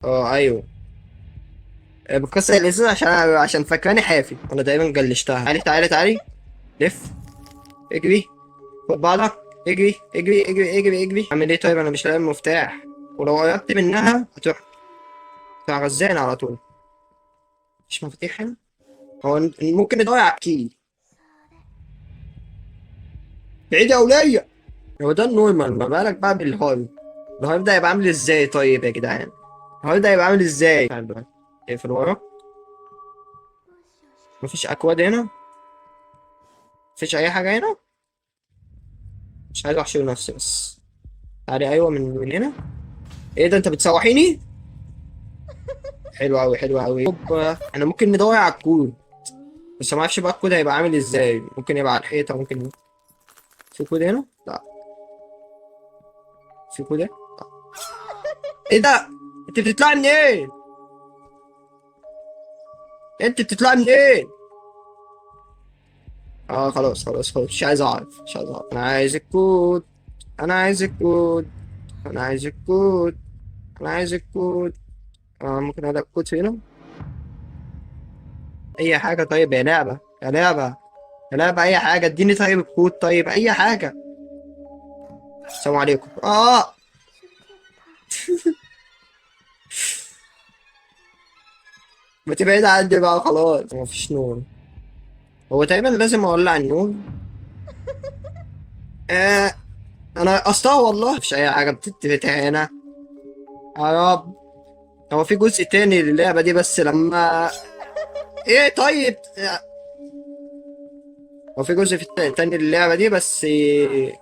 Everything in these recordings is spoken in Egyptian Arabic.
اه ايوه، بتكسر الازاز عشان فاكراني حافي. انا دايما جلشتها. تعالي تعالي تعالي، لف، اجري، خد بعضك، اجري اجري اجري اجري اجري. اعمل ايه طيب؟ انا مش لاقي المفتاح، ولو قربت منها هتروح غزانة على طول. مفيش مفاتيح هنا. هو ممكن ندور على ال key. بعيد يا ولية. هو ده ال normal، ما بالك بقى بال hard. ال hard ده هيبقى عامل ازاي طيب يا جدعان؟ ال hard ده هيبقى عامل ازاي؟ تعال بقى. اقفل ورا. مفيش اكواد هنا، مفيش اي حاجة هنا. مش عايز احشر نفسي بس. تعالي، ايوه من هنا. ايه ده، انت بتسوحيني؟ حلو قوي حلو قوي. هوبا، انا ممكن ندور على الكود، بس ما اعرفش بقى الكود هيبقى عامل ازاي. ممكن يبقى على الحيطة، ممكن في كود هنا. لا في كود هنا. لا. ايه ده؟ انت بتطلعي منين؟ انت بتطلعي منين؟ خلاص خلاص خلاص، مش عايز اعرف، مش عايز اعرف. انا عايز الكود، انا عايز الكود، انا عايز الكود، انا عايز الكود. ممكن الاقي كود هنا؟ اي حاجة. طيب يا لعبه، يا لعبه، يا لعبه، اي حاجة اديني. طيب الكود، طيب اي حاجة. السلام عليكم. ما تبعد عني بقى خلاص. مفيش نور. هو تقريبا لازم اولع النور. انا اصلا والله مفيش اي حاجة بتتفتح هنا. يا رب. هو في جزء تاني للعبة دي بس لما ايه؟ طيب هو في جزء تاني للعبة دي بس ايه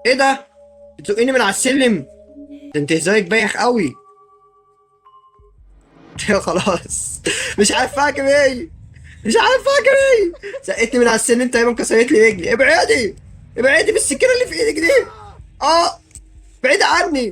ده؟ بتزقيني من على السلم؟ ده انت هزارك بايخ قوي. خلاص مش عارف اجري ايه، مش عارف اجري. زقتني من على السلم تقريبا، كسرت لي رجلي. ابعدي ابعدي بالسكينة اللي في ايدك دي. بعيد عني.